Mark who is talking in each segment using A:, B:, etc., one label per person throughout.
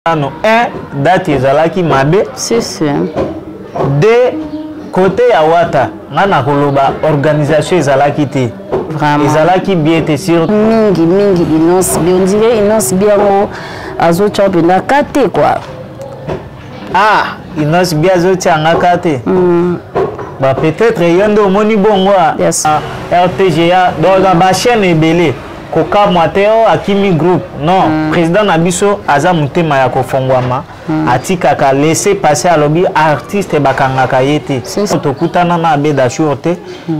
A: Nano 1 date ezalaki mabe.
B: Si si.
A: 2 côté ya Wata nga nakoloba organisation ezalaki te.
B: Vraiment.
A: Ezalaki bien te sur
B: mingi mingi Innoss'B on dirait Innoss'B yango azotya mpenza ka te quoi.
A: Ah, Innoss'B azotya nga ka te. Ba peut-être yo nde omoni bongo
B: yes.
A: RTGA donc na ba chaîne ebele. Kokamwa te oh akimi groupe non. Président na biso aza motema ya kofongwama. Atikaka laisser passer alobi artiste bakangaka ye te. Tokutana na Abed Achour te.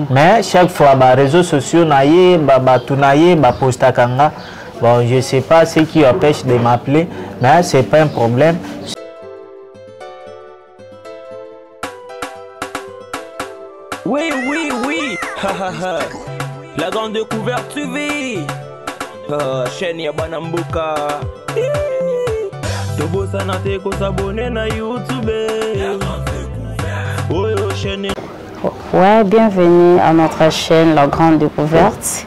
A: Mais chaque fois ba réseaux sociaux na ye ba batu na ye ba postaka nga. Bon, je sais pas ce qui empêche de m'appeler, mais c'est pas un problème.
C: Oui, oui, oui, ha, ha, ha. La grande découverte TV. Chaîne ya bana mboka. Tobosana te kosabone na YouTube. Oyo chaîne.
B: Ouais, bienvenue à notre chaîne La Grande Découverte.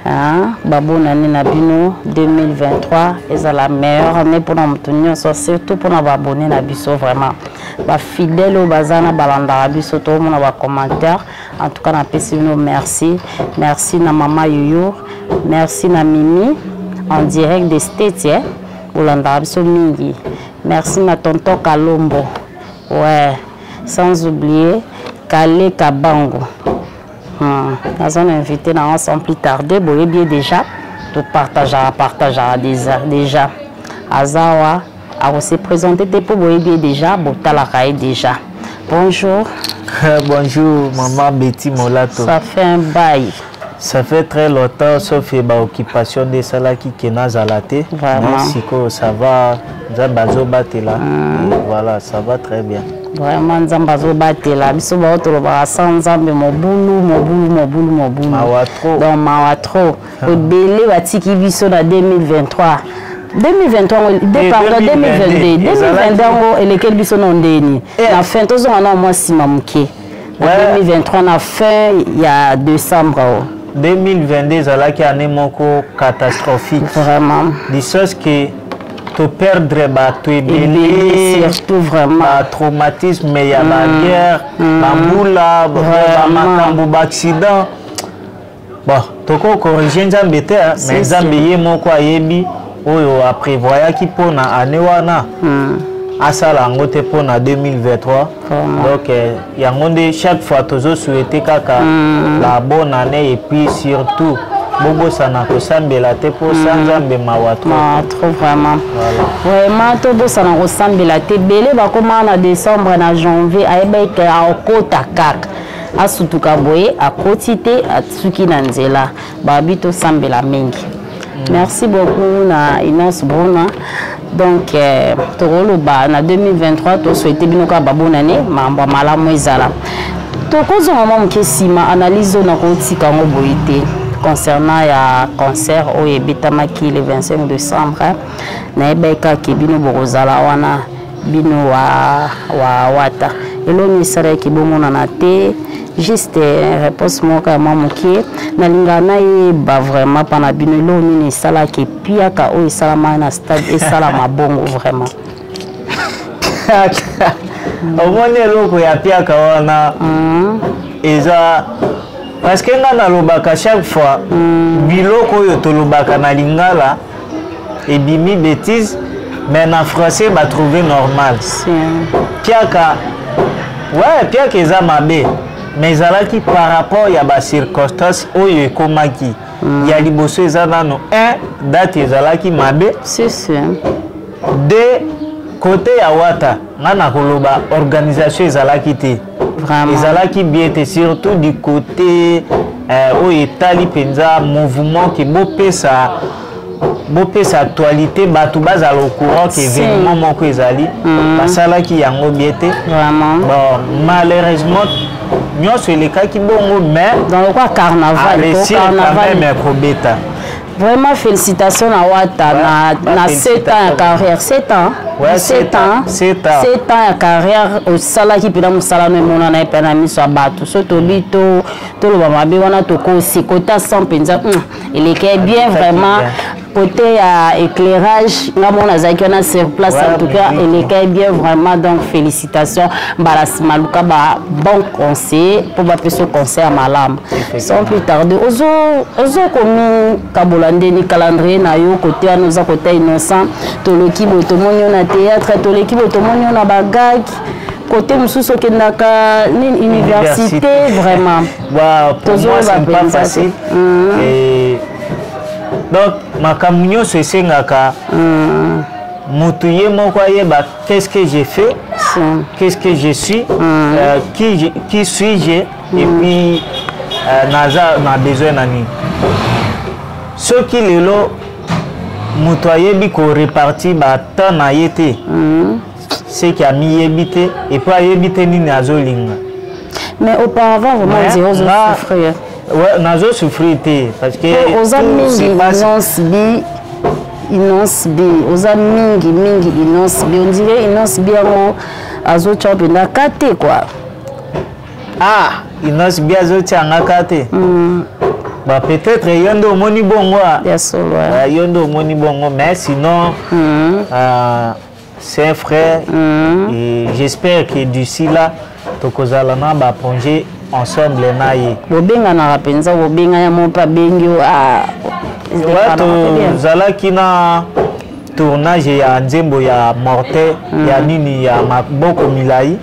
B: Hein, babonne année na bino 2023 eza la meilleure année pour na moto nyonso, surtout pour na babonne na biso vraiment. Ba fidèle oyo baza na balandaka biso tomona ba commentaire. En tout cas napesi bino merci. Merci na mama Yoyo, merci na Mimi en direct des States, hein. Bolandaka biso mingi. Merci na tonton Kalombo. Ouais, sans oublier Kale Kabango. Naza na invité na sans plus tarder, boyebi déjà, to partagera, partagera déjà, déjà. Azawa a se présenter te po boyebi déjà, botalaka ye déjà. Bonjour.
A: Bonjour maman Betty Molato.
B: Ça fait un bail.
A: Ça fait très longtemps, sauf ba occupation de sala qui ke nazala te.
B: Vraiment.
A: Mais siko ça va, Nzambe azobatela. Voilà, ça va très bien.
B: Vraiment Nzambe azobatela. Biso ba tolobaka sans Nzambe mobulu, mobulu, mobulu, mobulu.
A: Mawa trop.
B: Donc mawa trop. Ebele batiki biso na 2023. 2023 ngo,
A: Eh,
B: pardon,
A: 2022.
B: 2022. 2022 ngo elekeli biso na ndeni.
A: Eh.
B: Na fin tozonga na mwa sima moke. Na
A: Ouais.
B: 2023 na fin ya décembre o.
A: 2022 ezalaki année moko catastrophique.
B: Vraiment.
A: Du sens que to perdre bato ebele,
B: Ebele, surtout vraiment.
A: Ba traumatisme ya ba guerre, ba mbula, ba
B: Vraiment.
A: makambo, ba accident. Bon, toko corriger Nzambe te, hein,
B: Si,
A: mais Nzambe
B: si.
A: ye moko ayebi oyo a prévoyaki mpona année wana. Asala yango te mpona 2023.
B: Vraiment.
A: Donc yango nde chaque fois tozo souhaiter kaka la bonne année et puis surtout bobosana kosambela te po sa Nzambe mawa trop.
B: Mawa trop vraiment.
A: Voilà.
B: Vraiment tobosana kosambela te. Bele bakoma na décembre na janvier ayeba ete akota kaka. Asutuka boye akoti te asuki na nzela. Babi tosambela mingi. Merci beaucoup na Innoss Bruna. Donc tokoloba na 2023 to souhaiter bino kaka ba bonne année, mambo ya malamu ezala. Tokozonga mwa moke nsima analyse oyo nakotika yango boye te concernant ya concert oyo ebetamaki le 25 décembre. Nayebaki kaka bino bokozala wana bino wa wata. Eloni esalaki bomonana te. Juste réponse moko ya mwa moke. Nalingaka nayeba vraiment mpa na bino eloko nini esalaki piaka oyo esalama na stade esalama bongo vraiment.
A: Omoni eloko ya piaka wana eza parce que nga nalobaka chaque fois biloko oyo tolobaka na lingala ebimi bêtise mais na français ba trouver normal.
B: Si.
A: Piaka, ouais, piaka eza mabe mais ezalaki par rapport ya ba circonstances oyo ekomaki. Ya liboso eza nano 1 date ezalaki mabe.
B: Si, si.
A: 2 côté ya Wata nga nakoloba organisation ezalaki te.
B: Vraiment.
A: Ezalaki bien te surtout du côté oyo etali mpenza mouvement ke bopesa actualité bato bazala au courant ke
B: Si.
A: événement moko ezali. Basalaki yango bien te.
B: Vraiment.
A: Bon, malheureusement nyonso elekaki bongo mais
B: dans le quoi carnaval,
A: a réussi
B: po
A: quand
B: carnaval.
A: même kobeta.
B: Vraiment félicitations à Wata,
A: Ouais, bah,
B: na 7 ans ya carrière, 7 ans.
A: Ouais,
B: 7
A: 7
B: ans.
A: ans. 7 ans.
B: 7 ans ya carrière osalaki mpena mosala no emonana ye mpe na miso ya bato. So tobi toloba mabe wana tokosi kota 100 mpenza, eleki bien
A: Eleki
B: vraiment.
A: bien.
B: Côté ya éclairage, nga mona azalaki wana sur place. En tout cas, elekai bien vraiment. Donc félicitations, mbala nsima luka ba bon conseil mpo bapesa conseil ya malamu. Sans plus tarder, ozo ozokomi kabola ndeni calendrier na yo côté wana oza côté Innocent, toleki boye tomoni yo na théâtre, toleki boye tomoni yo na bagag, côté mosusu okendaka nini, université, vraiment.
A: Bah, pour moi, c'est pas facile. Et donc makambo nyonso esengaka moto ye moko ayeba qu'est-ce que j'ai fait, qu'est-ce que je suis, qui suis-je et puis naza na besoin na nini. Soki lelo moto ayebi korepartir batemps na ye te, seki amiyebi te et puis ayebi te nini azolinga.
B: Mais auparavant, vraiment, on dirait ozosouffrir.
A: Ouais, nazosouffrir te parce que
B: oza mingi Innoss'B, Innoss'B, oza mingi mingi Innoss'B. On dirait Innoss'B yango azotya mpenza ka te quoi.
A: Ah, Innoss'B azotyanga ka te. Bah, peut-être yo nde omoni bongo.
B: Ya solo.
A: Yo nde omoni bongo, mais sinon c'est un frère et j'espère que d'ici là tokozala na baprojet ensemble na ye.
B: Bobenganaka mpenza, bobengana mo mpe abengi yo?
A: Ouais, tozalaki na tournage ya nzembo ya Morte ya nini, ya Maboko Milai.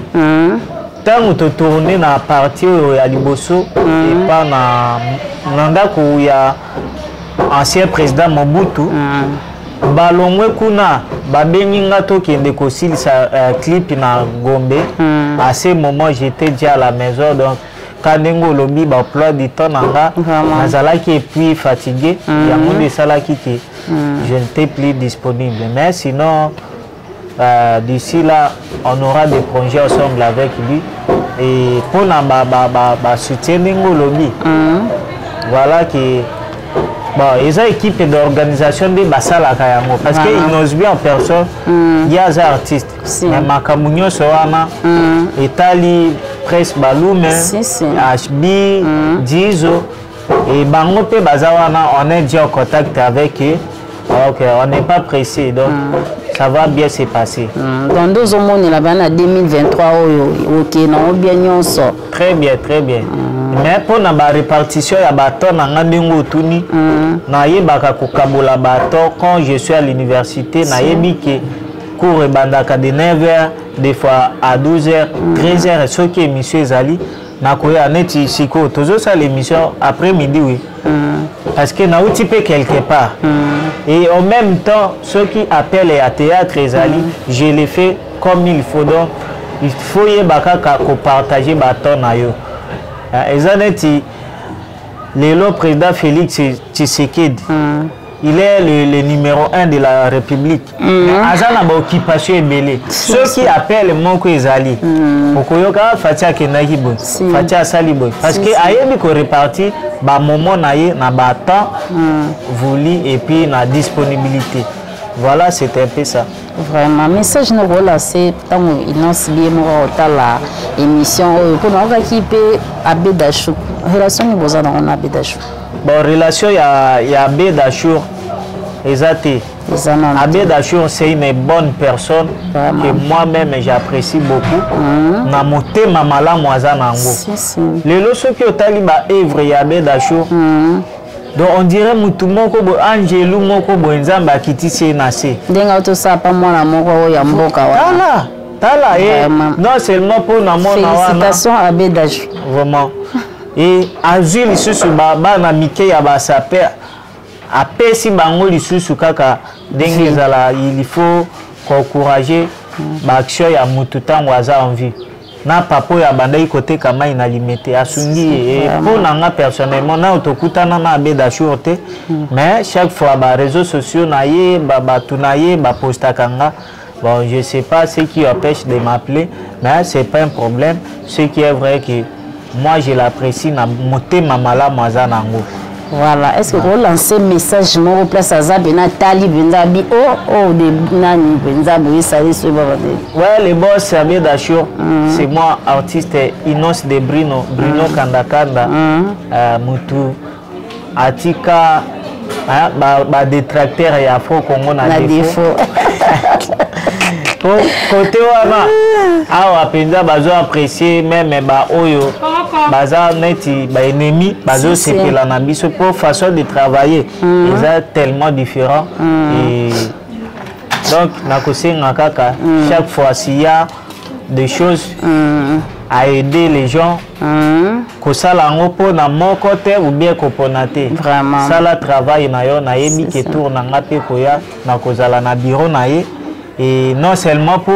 A: Ntango totourne na partie oyo ya liboso epa na ndako ya ancien président Mobutu, balongwe kuna, babengi nga tokende kosilisa clip na Gombe. À ce moment, j'étais déjà à la maison. Donc ka ndenge olobi, baemploi du temps na nga, nazalaki et puis fatigué, yango nde esalaki ke je n'étais plus disponible. Mais sinon, d'ici là, on aura des projets ensemble avec lui. Et mpona basoutien ndenge olobi, voilà que bon, eza équipe d'organisation nde basalaka yango, parce que Innoss'B en personne, ye aza artiste. Mais makambo nyonso wana etali Presse Balume,
B: Si, si.
A: HB, Dizo et bango mpe baza wana, on est déjà en contact avec eux. Ok, on n'est pas pressé, donc ça va bien se passer.
B: Donc nde ozomonela bana 2023 oyo okende nango bien nyonso?
A: Très bien, très bien. Mais mpona barépartition ya bato na nga, ndenge otuni, nayebaka kokabola bato. Quand je suis à l'université, nayebi ke cours ebandaka de 9h, des fois à 12h, 13h. Soki émission ezali, nakoya. Neti sikoyo tozosala émission après midi, oui, parce que nauti mpe quelque part. Et en même temps, soki appel ya théâtre ezali, je le fais comme il faut. Donc il faut yeba kaka kopartage bato na yo. Ah, eza neti lelo président Félix Tshisekedi, il est le numéro 1 de la République. Mais aza na baoccupation ebele. Soki appel moko ezali, okoyoka Fatshi akendaki boye, Fatshi asali boye, parce que ayebi korepartir bamoment na ye na batemps voulu et puis na disponibilité. Voilà, c'est un peu ça.
B: Vraiment, message na kolase ntango Innoss'B ye moko kotala émission oyo, mpona okaki mpe Abedashu, relation nini boza nango na Abedashu?
A: Bon, relation ya Abed Achour eza te.
B: Eza nano.
A: Abed Achour, c'est une bonne personne
B: Vraiment.
A: que moi-même j'apprécie beaucoup na motema malamu aza na yango.
B: Si, si.
A: Lelo soki otali baœuvre ya Abed Achour, donc on dirait mutu moko boye, angelu moko boye, Nzambe akitisi ye na se.
B: Ndenge tosala pa mwana moko oyo ya mboka wana.
A: Tala, tala ye.
B: Vraiment.
A: Non seulement mpo na mwana wana.
B: Félicitation, Abedashu.
A: Vraiment, e azwi lisusu bana mike ya basaper, apesi bango lisusu kaka ndenge ezala. Il faut koencourager baaction ya mutu ntango aza en vie. Na papa oyo abandaki koteka mai na Limete, asungi ye. Mpo na nga personnellement, nao tokutana na Abed Achour te, mais chaque fois baréseaux sociaux na ye, bato na ye bapostaka nga. Bon, je sais pas ce qui empêche de m'appeler, mais c'est pas un problème. Ce qui est vrai que moi, je l'apprécie na motema malamu aza nango.
B: Voilà, est ce que kolancer message moko place aza mpena, atali mpenza abi o o de nani mpenza boye, esali soki baba te?
A: Ouais, le boss Abed Achour, c'est moi, artiste Innoss de Bruno, Bruno Kanda Kanda, Mutu, Atika, Ba détracteur ya Afro Congo na défaut. Po côté wana awa mpenza bazo apprécier même ba oyo baza neti ba ennemi, bazosepela na biso po façon de travailler eza tellement différent. Et donc nakosenga kaka, chaque fois s'il y a des choses à aider les gens, kosala yango mpona moko te ou bien kopona te.
B: Vraiment.
A: Sala travail na yo. Nayebi
B: C'est
A: ke
B: ça.
A: Tour na nga mpe koya, nakozala na bureau na ye, et non seulement pour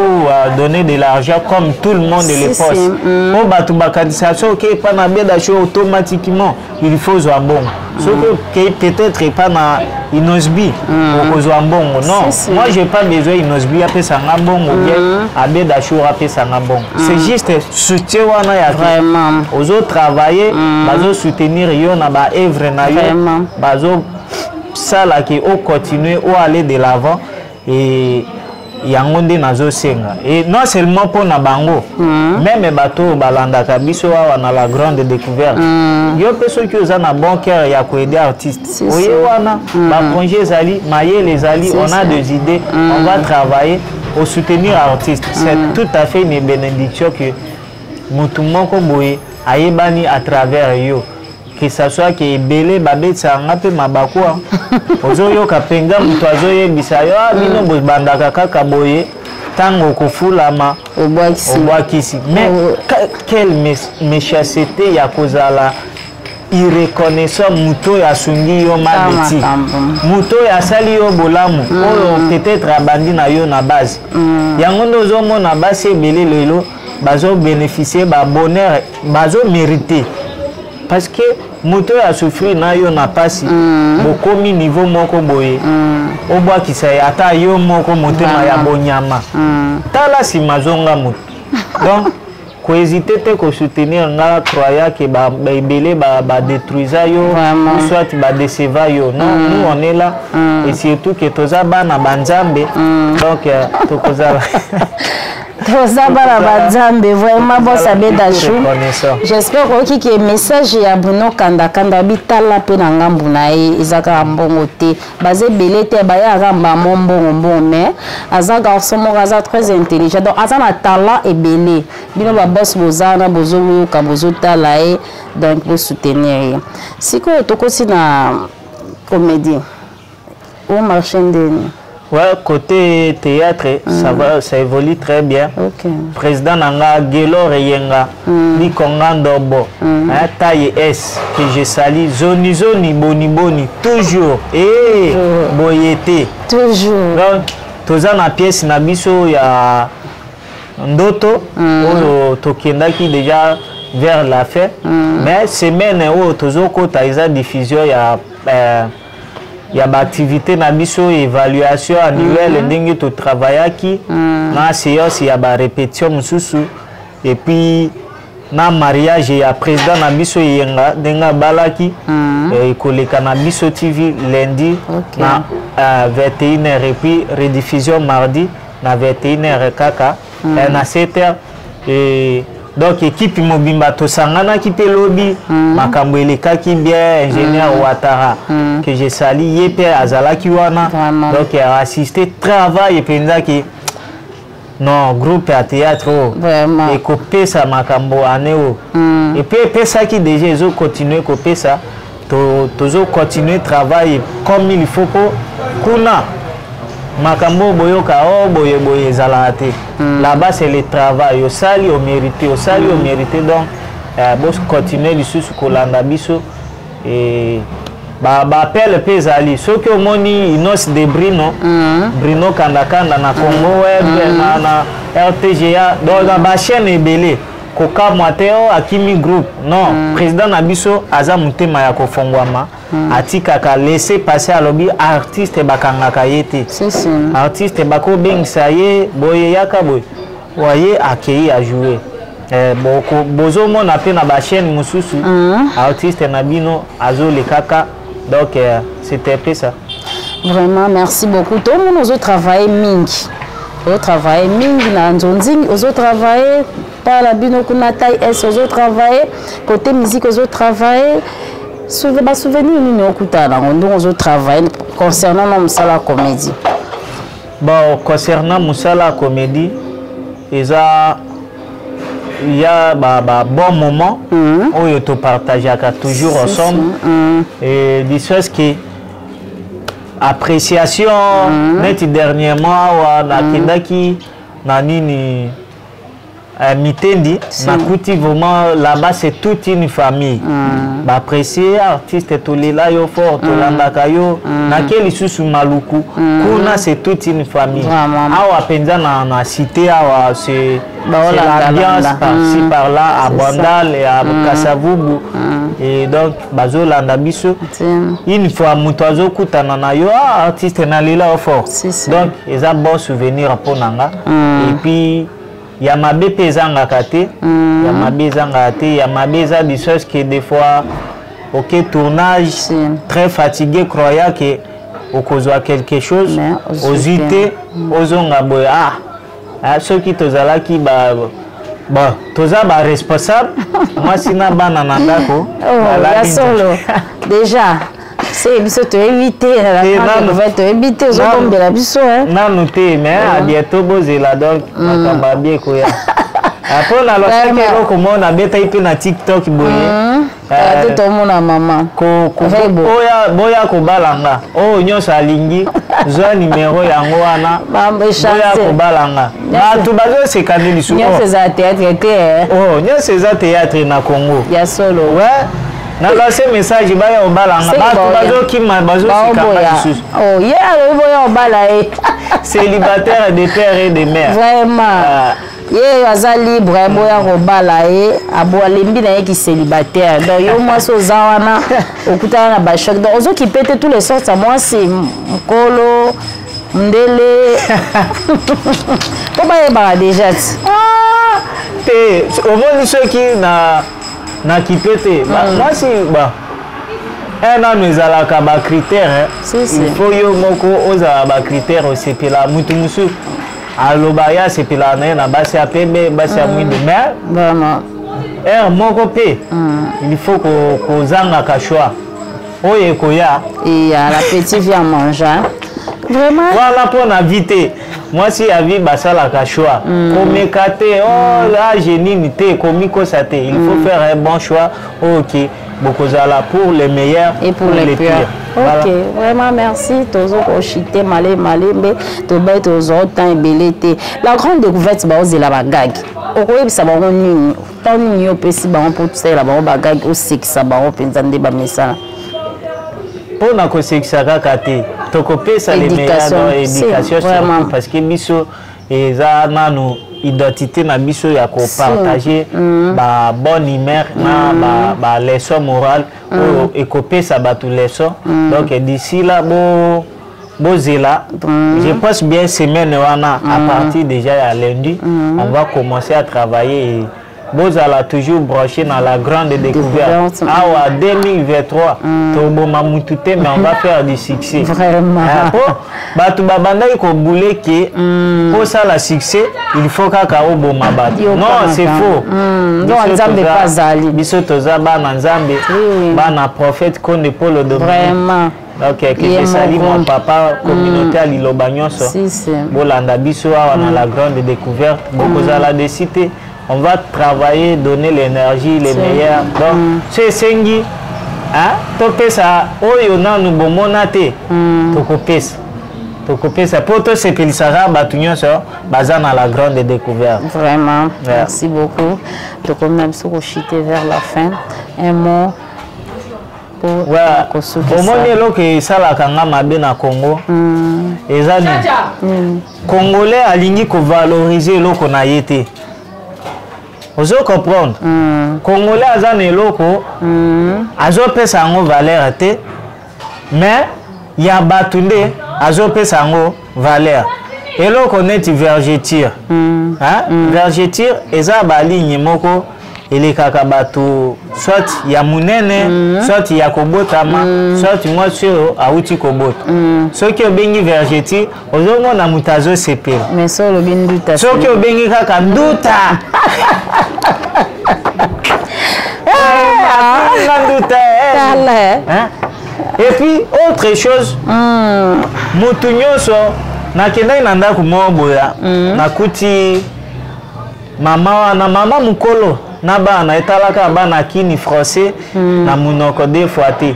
A: donner de l'argent comme tout le monde le poste. Po bato bakanisa soki epa na Beda Show, automatiquement il faut zwa mbongo. Soki okei peut-être epa na Inosbi, okozwa mbongo. Non.
B: Si, si.
A: Moi, j'ai pas besoin Inosbi apesanga mbongo, bien Abeda Show apesanga mbongo. C'est juste soutien wana ya
B: Vraiment.
A: ozotravailler, bazosoutenir yo na baœuvre na yo,
B: Vraiment.
A: bazosalaki ocontinue, oaller de l'avant. Et yango nde nazosenga, et non seulement mpo na bango, même bato oyo balandaka biso awa na La Grande Découverte. Yo mpe soki oza na bon cœur ya koaider artiste,
B: Si,
A: oye
B: si.
A: wana baprojet ezali, mayele ezali,
B: Si,
A: on a
B: si.
A: des idées, on va travailler au soutenir artiste. C'est tout à fait une bénédiction que motu moko boye ayebani à travers yo, que ça soit ke ebele babetisaka nga mpe mabaku. Ozoyoka mpenza moto azoyebisa yo: "Ah, bino bobandaka kaka boye, ntango okofulama,
B: obwakisi."
A: Obwakisi. Mais
B: Oh.
A: quelle méchanceté ya kozala irreconnaissant! Moto oyo asungi yo mabeti,
B: makambo.
A: Moto oyo asali yo bolamu, oyo peut-être abandi na yo na base, yango nde ozomona basi ebele lelo bazobénéficie babonheur, bazomérite, parce que moto oyo asouffrir na yo na pasi, bokomi niveau moko boye, obwakisa ye. Ata yo moko motema ya bonyama, tala nsima, zonga moto. Donc kohésite te kosoutenir nga, croya ke baebele badétruisa yo
B: Vraiment.
A: ou soit badéceva yo. Non, nous, on est là, et surtout ke toza bana banzambe. Donc tokozala
B: Toza bana banzambe. Vraiment, boss Abeda Chou,
A: reconnaissant.
B: J'espère oyoki ke message ya Bruno Kandakanda. Bitala mpe na ngambu na ye, eza kaka mbongo te. Baza ebele te, bayaka mbamo mbongo mbongo, mais aza garçon moko aza très intelligent, donc aza na talent ebele. Bino baboss boza wana, bozoyoka, bozotala ye, donc bosoutenir ye. Sikoyo tokoti na comédie, omarche ndeni?
A: Ouais, côté théâtre, ça va, ça évolue très bien. Président nanga Gelor Yenga, Likonga Ndobo, hein, taille S, que je salue, Zoni Zoni, Boni Boni, toujours. Et Boyete.
B: Toujours.
A: Donc, toza na pièce na biso ya ndoto oyo tokendaki déjà vers la fin, mais semaine oyo tozokota eza diffusion ya baactivité na biso, évaluation annuelle, ndenge totravaillaki na séance ya barépétition mosusu, et puis na mariage ya président na biso Eyenga, ndenge abalaki, ekoleka na Biso TV lundi na 21h, et puis rediffusion mardi na 21h kaka, na 7h. Et donc équipe mobimba tosanganaki mpe lobi, makambo elekaki bien. Ingénieur Ouattara, que je sali, ye mpe azalaki wana.
B: Vraiment.
A: Donc assisté travail mpenzaki non, groupe ya théâtre oyo
B: Vraiment.
A: ekopesa makambo ane oyo, et puis epesaki déjà, ezocontinue kopesa. Tozocontinue travail comme il faut, po kuna makambo oyo boyoka o boye boye ezalaka te. Là-bas, c'est le travail. Osali, omérité, osali, omérité. Donc bocontinue lisusu kolanda biso. E baappel mpe ezali, soki omoni Inos de Brino, Brino Kandakanda na Congo Web, na RTGA, donc na bachaîne ebele, kokamwa te o akimi groupe. Non, président na biso aza motema ya kofongwama, atikaka laisser passer. Alobi artiste bakangaka ye te.
B: Si, si.
A: Artiste bakobengisa ye boye, yaka boye, waye akei ajoue. Bozomona mpe na bachaîne mosusu artiste na bino azolekaka. Donc c'était mpe ça.
B: Vraiment, merci beaucoup. Tomona ozotravaille mingi, ozotravaille mingi na nzonzingi, ozotravaille pala bino kuna taille s, ozotravaille côté musique, ozotravaille. Basouvenir nini okutana nango ndenge ozotravaille concernant na mosala ya comédie?
A: Bon, concernant mosala ya comédie, eza ya ba, ba bon moment oyo topartageaka toujours
B: Si,
A: ensemble
B: si.
A: Et du fait que appréciation neti dernièrement awa nakendaki na nini, mitendi, nakuti vraiment là-bas, c'est toute une famille. Baapprécie artiste, tolela yo fort, tolandaka yo. Nake lisusu Maluku kuna, c'est toute une famille.
B: Vraiment.
A: Awa mpenza na cité awa, c'est
B: Baolanda,
A: l'ambiance
B: landa.
A: par-ci par-là à
B: C'est ça.
A: Bandal et à Kasavubu et donc bazolanda biso. Une fois moto azokutana na yo: "Ah, artiste, nalela yo fort."
B: Si, si.
A: Donc eza bon souvenir mpo na nga. Et puis ya mabe mpe ezangaka te, ya mabe ezangaka te. Ya mabe eza du sens que des fois ok, tournage,
B: Si.
A: très fatigué, croyant que okozwa quelque chose,
B: Mais ozwi
A: ozwi
B: te.
A: te, ozonga boye. Ah, ah, soki tozalaki ba, bon, toza baresponsable, mwasi na bana na ndako.
B: Oh, ya
A: balali.
B: Solo déjà se biso toyebi te na
A: Te,
B: la
A: nanu.
B: nouvelle toyebi te, ozobombela biso, hein.
A: Nanu te, mais à bientôt, bozela. Donc makambo abi ekoya mpo nalosaki
B: Vraiment.
A: eloko moko nabetaki mpe na TikTok boye.
B: Kala te tomona mama Rebo.
A: Boya kobala nga, oyo nyonso alingi, zwa nimero yango wana.
B: Mambo
A: Boya
B: echance.
A: kobala nga, bato bazoseka nde lisusu.
B: Nyonso eza théâtre te, eh.
A: Oh, nyonso eza théâtre na Congo.
B: Ya solo.
A: Ouais, nalance message, baya kobala nga.
B: Seki
A: Bato
B: baoya.
A: bazokima, bazoseka nga
B: Baoboya.
A: lisusu.
B: Oh, ye alobi boya obala ye.
A: Célibataire de père et de mère.
B: Vraiment.
A: Ah.
B: Ye aza libre, boya kobala ye, abo alembi na ye ki célibataire. Donc yo mwasi oza wana, okutana na bachoc, donc ozokipe te tous les sortes ya mwasi, mokolo, ndele, mpo bayebaka déjà ti.
A: Ah, te, omoni soki na nakipe te. Mwasi ba nanu ezalaka bacritère.
B: Si, si.
A: Il faut yo moko ozala bacritère osepela. Mutu mosusu aloba ye asepelaka na ye na basi ya pembe, basi ya mwindu, mais
B: Vraiment.
A: Heure moko mpe il faut kozangaka choix oyo ekoya.
B: Et l'appétit vient en mangeant. Vraiment.
A: Wana mpo na vie te, mwasi ya vie basalaka choix. Komeka te, oh, age nini te, komikosa te. Il faut faire un bon choix oyo ke bokozala pour le meilleur
B: et pour les pires.
A: Voilà.
B: Ok, vraiment merci. Tozo koshite male malembe, tobai tozo temps ebele te. La Grande Découverte, baozela bagag. Okoyebisa bango nini? Ntango nini yo opesi bango mpo tosalela bango bagag, osekisa bango mpenza nde bamesana?
A: Mpo na kosekisa kaka te, tokopesa le meilleur.
B: Éducation,
A: Dans éducation
B: si, vraiment.
A: surtout, parce que biso eza nanu identité na biso ya kopartage ba bonne humeur na ba leçon morale oyo ekopesa bato leçon. Donc d'ici là, bo bozela, je pense bien semaine wana, à partir déjà ya lundi, on va commencer à travailler et bozala toujours branché dans La Grande Découverte.
B: Découverte.
A: Awa 2023, toboma mutu te, mais on va faire du succès.
B: Vraiment.
A: Ah, po bato babandaki kobule ke posala succès, il faut kaka oboma bato.
B: Yo
A: Non,
B: kaka.
A: c'est faux.
B: Donc,
A: Biso
B: Nzambe pe azali.
A: Biso toza bana Nzambe,
B: Oui.
A: bana prophète Konde Polo Dominique.
B: Vraiment.
A: Donc que
B: Ye
A: je salue
B: moko.
A: mon papa, communauté ya liloba nyonso.
B: Si, si.
A: Bolanda biso awa na La Grande Découverte, bokozala déçus te. On va travailler, donner l'énergie, les meilleurs. Donc so esengi, hein, topesa oyo nanu bomona te, tokopesa, tokopesa mpo tosepelisaka bato nyonso baza na La Grande Découverte.
B: Vraiment.
A: Yeah.
B: Merci beaucoup. Tokomi na biso kochite vers la fin. Un mot pour
A: Ouais.
B: kosukisa.
A: Omoni, eloko esalaka nga mabe na Congo eza nini? Congolais alingi kovalorize eloko na ye te. Ozo comprendre? Congolais aza na eloko, azopesa yango valeur te, mais ya bato nde azopesa yango valeur. Eloko neti vergeture, hein? Vergeture eza baligne moko elekaka bato, soit ya monene, soit ya kobotama, soit mwasi oyo awuti kobota. Soki obengi vergeture, ozomona moto azosepela.
B: Mais so olobi nduta?
A: Soki obengi kaka nduta, nga nduta. Hein? Et puis autre chose, mutu nyonso nakendaki na ndako moko boya, nakuti mama wana, mama mokolo na bana, etalaka bana kini français na monoko deux fois te.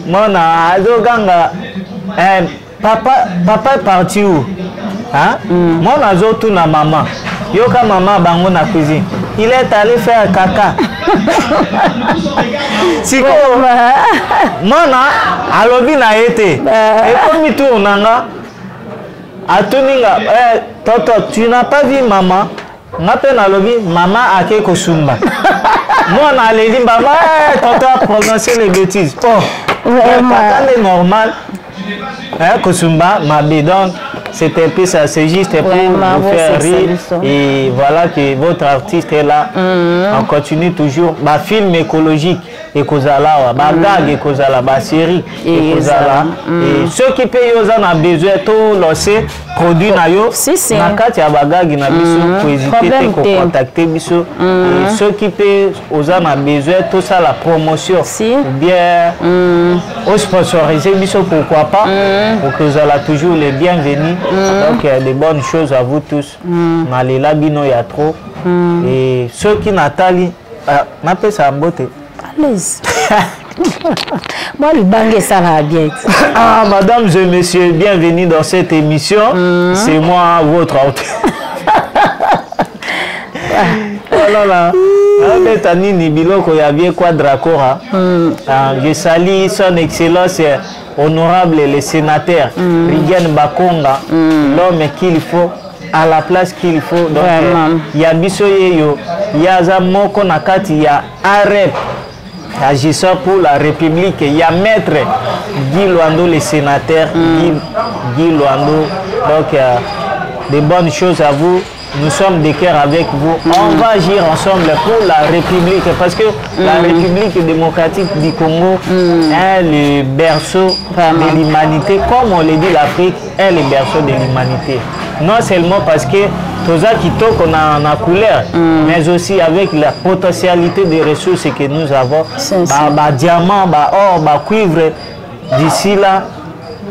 A: Mwana azoganga, eh, "Papa, papa est parti où, hein?" Mwana azotuna mama, yoka mama bango na cuisine: "Il est allé faire caca." Sikoyo mwana alobi na ye te. Ekomi tour na nga, atuni nga: "Eh, toto, tu n'as pas vu mama?" Nga mpe nalobi: "Mama ake kosumba." Mwana aleli mama: "Eh, tonton a prononcé les bêtises." Oh, kaka nde normal, hein, kosumba mabe. Donc c'est un peu ça, c'est juste pour
B: Vraiment,
A: vous faire
B: c'est
A: rire.
B: ça.
A: Et voilà que votre artiste est là. On continue toujours bafilm écologique ekozala awa, bagag ekozala, basérie ekozala. Et soki mpe yo oza na besoin tolancer produit na yo
B: Si, si.
A: na kati ya bagag na biso, kohésiter te
B: Problème te.
A: kocontacter biso. Et soki mpe oza na besoin tosala promotion
B: Si.
A: ou bien osponsoriser biso, pourquoi pas, okozala toujours les bienvenus. Donc de bonnes choses à vous tous. Nalela bino ya trop. Et soki natali, ah, napesa mbote.
B: Allez, mwa libanga esalaka bien ti.
A: Ah, mesdames et messieurs, bienvenue dans cette émission. C'est moi, votre hôte. Voilà là. Abeta nini biloko ya bien quadracora. Ah, je salue son excellence honorable le sénateur Rigen Bakonga, l'homme qu'il faut à la place qu'il faut. Donc
B: Vraiment.
A: ya biso yeyo yaza moko na kati ya AREP, agissant pour la République. Il y a maître Guy Luando, le sénateur Guy Luando. Donc, de bonnes choses à vous. Nous sommes de cœur avec vous. On va agir ensemble pour la République parce que la République démocratique du Congo est le berceau
B: Vraiment.
A: de l'humanité. Comme on le dit, l'Afrique est le berceau de l'humanité. Non seulement parce que toza kitoko na couleur, mais aussi avec la potentialité des ressources que nous avons.
B: C'est ça.
A: Ba, ba diamant, ba or, ba cuivre. D'ici là,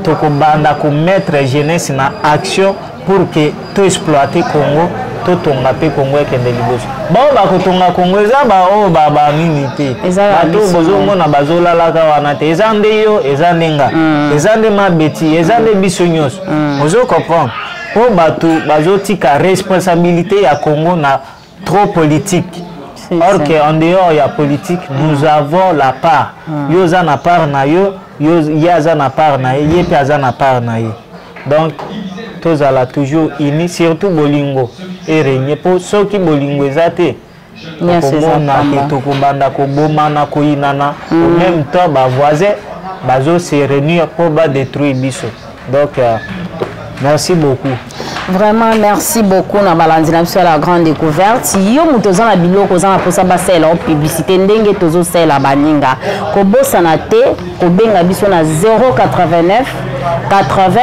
A: tokobanda komettre jeunesse na action pour que toexploiter Congo, totonga mpe Congo ekende liboso. Bao bakotonga Congo eza baoyo banini te,
B: Eza ba
A: bato
B: biso.
A: bozomona bazolalaka wana te. Eza nde yo, eza nde nga, eza nde mabeti, eza nde biso nyonso. Ozo comprendre? Mpo bato bazotika responsabilité ya Congo na trop politique.
B: C'est
A: Or
B: ça.
A: que en dehors ya politique, nous avons la part. Yo oza na part na yo, yo ye aza na part na ye, ye mpe aza na part na ye. Donc tozala toujours unis, surtout bolingo erégner, mpo soki bolingo eza te,
B: Nyonso eza
A: tokomona ke
B: pamba.
A: Tokobanda kobomana, koyinana. Au même temps, bavoisin bazo se réunir mpo badétruire biso. Donc merci beaucoup.
B: Vraiment, merci beaucoup na balandi na biso ya La Grande Découverte. Yo moto oza na biloko, oza na mposa basalela o publicité ndenge tozosalela baninga, kobosana te kobenga biso na 089 80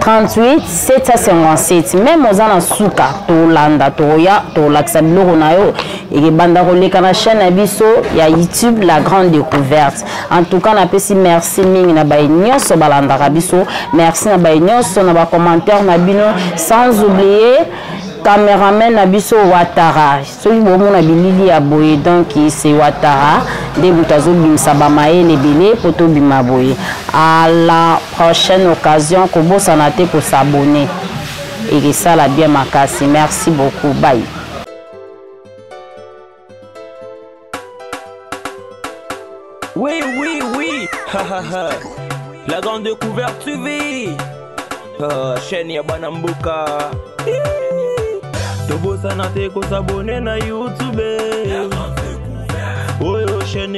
B: 38 757. Même oza na suka, tolanda, toya tolakisa biloko na yo, ekebanda koleka na chaîne na biso ya YouTube, La Grande Découverte. En tout cas, napesi merci mingi na baye nyonso balandaka biso. Merci na baye nyonso na bacommentaire na bino, sans oublier cameraman na biso Watara. Soki bomona bilili ya boye, donc c'est Watara nde moto azobimisa bamayele ebele mpo tobima boye. À la prochaine occasion, kobosana te kos'abonner, ekesala bien makasi. Merci beaucoup, bye.
C: Oui, ha ha ha. La Grande Découverte TV. Ah, chaîne ya bana mboka. Tobosana te kos'abonner na YouTube. Oyo chaîne.